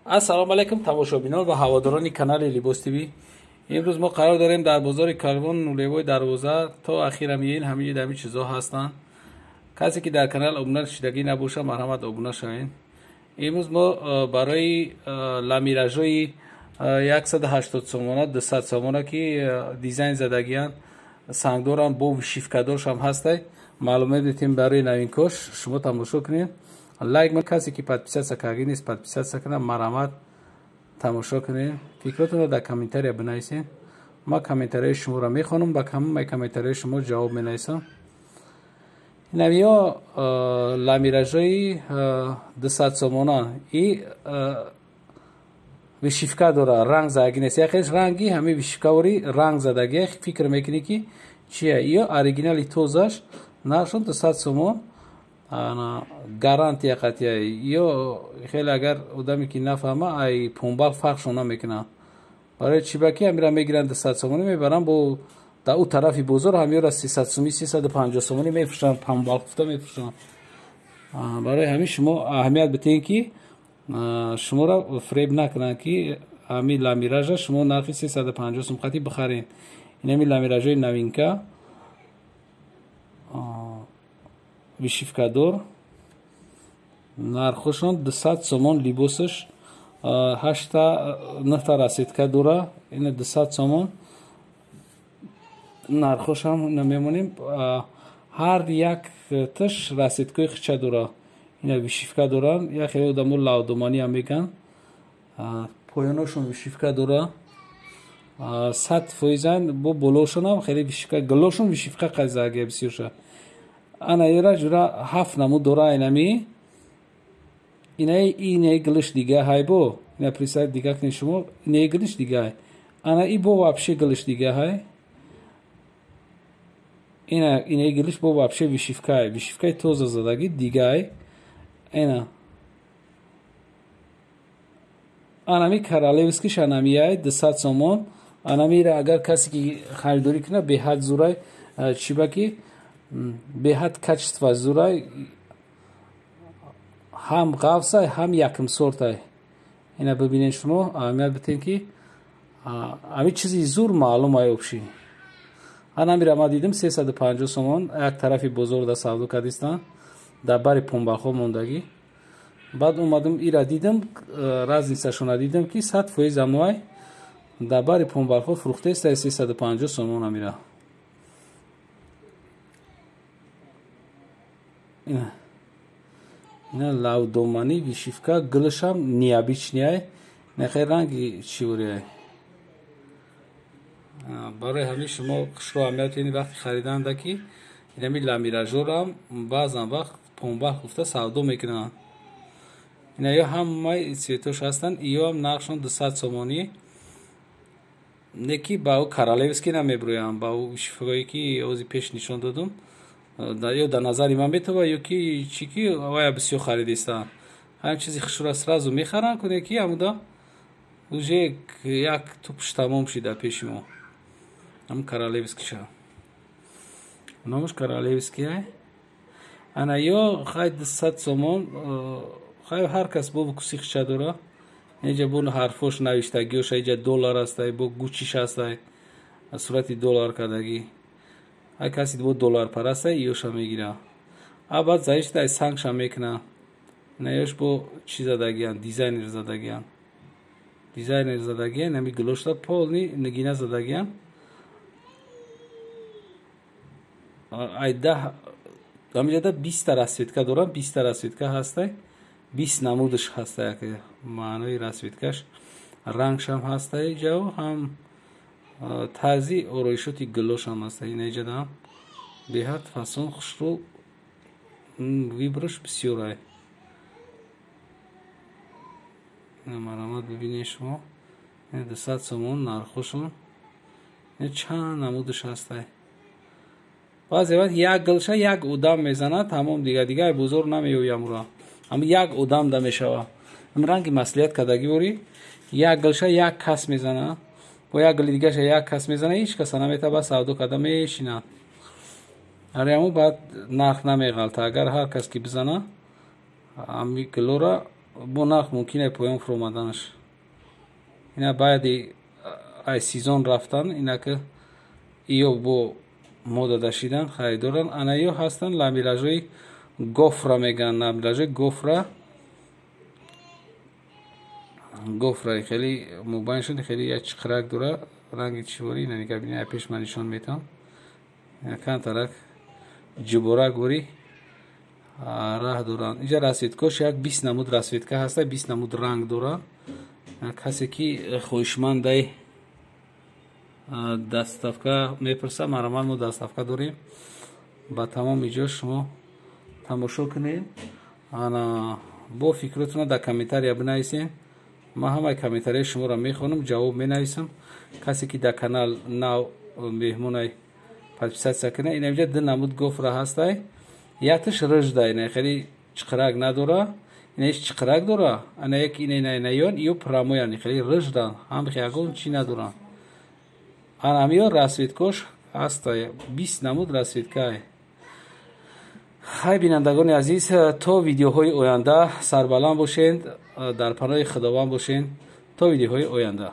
Ассалому алайкум тамошобинон ва ҳаводорони канали Либос ТВ. Имрӯз мо қарор дорем дар бозори Карвон Нулевой дарвоза то ахира миёин ҳамиҷа дар ҳамин чизҳо ҳастанд. Касе ки дар канал обуна шидагӣ набошад, марҳамат обуна шавед. Имрӯз мо барои ламиражои 180 сомона, 200 сомона ки дизайн задагиянд, сангдорам бо вишивкадоршам ҳастай, маълумот медиҳем барои навинкош. Шумо тамошо кунед. Лайк ма, касе ки подписаться карда нест, подписаться кунад, марҳамат тамошо кунед. Фикротонро дар комментария бинависед. Ма комментарияи шуморо мехонам, ба ҳамаи комментарияи шумо ҷавоб менависам. Инавиё ламиражои 200 сомона и вишивка дора, ранг задагӣ нест. Яхеш ранги ҳамин вишивкавори ранг задагӣ, фикр мекунӣ ки чия. Ё оригинали тозаш нархшон 200 сомон, гарантия қатъия. Ё хеле агар одаме ки нафаҳма, ай помбал фарқшон намекунад. Барои чӣ ба ки ҳамира мегиранд 200 сомонӣ, мебаранд бо дар ӯ тарафи бозор ҳамиёра 300 сомонӣ, 350 сомонӣ мефурӯшанд, помбал хуфта мефурӯшанд. Барои ҳамин шумо аҳамият бидиҳед ки шуморо фиреб накунанд ки ҳамин ламиража шумо нархи 350 сом қатъи бихаред. Ин ҳамин ламиражои новинка вишивкадор, нархошон 200 сомон, либосаш 8 9 расетка дора, ина 200 сомон нархошам намемонем. Ҳар як тиш расеткаи хича дора, ина вишивка доран. Як хеле одамо лавдоманӣ ҳам меган, поёношон вишивка дора, 100%-ан, бо болошонам хеле вишивка, гулошон вишивка қайзаги бисёрша. Ана ира ҷура 7 намуд дора. Инами инаи инаи гилиш дига ҳай, бо ина присад дига кунед шумо, инаи гилиш дига ҳай. Ана и бо вообще гилиш дига ҳай. Ина инаи гилиш бо вообще вишивка ҳай, вишивкаи тоза задагӣ дига ҳай. Ина анами королевскиш анамияй 200 сомон. Анамиро агар касе ки харидорӣ кунад, беҳад зурай, чӣ ба ки беҳад качество зурай, ҳам ғафсай, ҳам якм сортай. Ина бибинед шумо, аҳамият бидиҳед ки ҳамин чизи зур маълум ай обши. Анамира ма дидим 350 сомон як тарафи бозор да савдо кардистанд, дар бари помбалҳо мондагӣ. Баъд омадам ира дидам, разницашона дидам ки 100% амуай дар бари помбалҳо фурӯхтаеста 350 сомон амира. Ина лавдоманӣ вишивка, гулашам необычный, нехе ранги чиворияй. Барои ҳамин шумо хушро аҳамият диҳед вақти хариданда ки инами ламиражорам баъзан вақт помбал гуфта савдо мекунанд. Ина ё ҳамаи цветош ҳастанд, иёам нархшон 200 сомонӣ. Не ки ба ӯ королевский намебурӯянд, ба ӯ вишивкае ки ози пеш нишон додум, ё дар назари ман метова, ё ки чӣ ки вая бисёр харидистанд. Ҳамин чизи хушро сразу мехаранд, куне ки ҳамуда уже як тупш тамом шид дар пеши мо. Ҳам королевскиша номаш королевский. Ана ё хай 200 сомон, хай ҳар кас бо вкуси хича дора. Инҷа бо ҳарфош навиштагиёша, инҷа доллар ҳастай, бо гучиш ҳастай, сурати доллар кардагӣ. Ҳар касе бо доллар парастай, иёша мегира. А баъд зависит ай сангша мекуна. Ина ёш бо чӣ задагиян, дизайнер задагиян. Дизайнер задагиян, ҳами гулошта полный нигина задагиян. Ай даҳ ҳамиҷада 20 расцветка дорам, 20 расцветка ҳастай, 20 намудаш ҳастай, як маънои расцветкаш, рангшам ҳастай ҷав, ҳам тарзи ороишоти гулошам ҳастай. Ина иҷадаам беҳад фасон хушрӯ, выбораш бисёрай. Ина марҳамат бибинед шумо, ина 200 сомон нархошон, ина чанд намудаш ҳастай. Баъзе вақт як гулша як одам мезанад, тамом, дига дига бозор намеоям ура. Ҳам як одам да мешава. Ҳам ранги маслиҳат кардагӣ ворӣ, як гулша як кас мезанад, бо як гули дигаша як кас мезанад, ҳеҷ каса наметаба савдо карда мешинад. Аре ҳамун баъд нарх намеғалта. Агар ҳар кас ки бизана, ҳами гулора Бо нарх мумкин е поён фуромаданаш. Ина баъди ай сезон рафтан, инака иё бо мода дашидан, харидоран. Ана ё ҳастанд ламиражҳои гофра мегӯянд, ламиражҳои гофра. Гофра хеле мубайн шуд, хеле як чиқирак дора, ранги чиворӣ. Ина нига бинед, пеш ман нишон метавам. Камтарак ҷуборак ворӣ раҳ доранд. Инҷа расцветкош як 20 намуд расцветка ҳаста, 20 намуд ранг доранд. Касе ки хоҳишмандай доставка мепурса, марамат, мо доставка дорем ба тамоми ҷо. Шумо тамошо кунед. Ана бо фикротона дар комментария бинависем. Ман ҳамаи комментарияи шуморо мехонам, ҷавоб менависам. Касе ки дар канал нав меҳмонай, подписаться кунад. Ина инҷа ду намуд гофра ҳастай, якташ рыжда, ина хеле чиқирак надора, ина ҳеч чиқирак дора. Ана як ина ина инаён ё прямой, хеле рыждан, ҳам ягон чӣ надоранд. Ана ҳамиё расцветкош ҳастай, 20 намуд расцветкае. Хай, бинандагони азиз, то видеоҳои оянда сарбаланд бошед, дар паноҳи Худованд бошед, то видеоҳои оянда.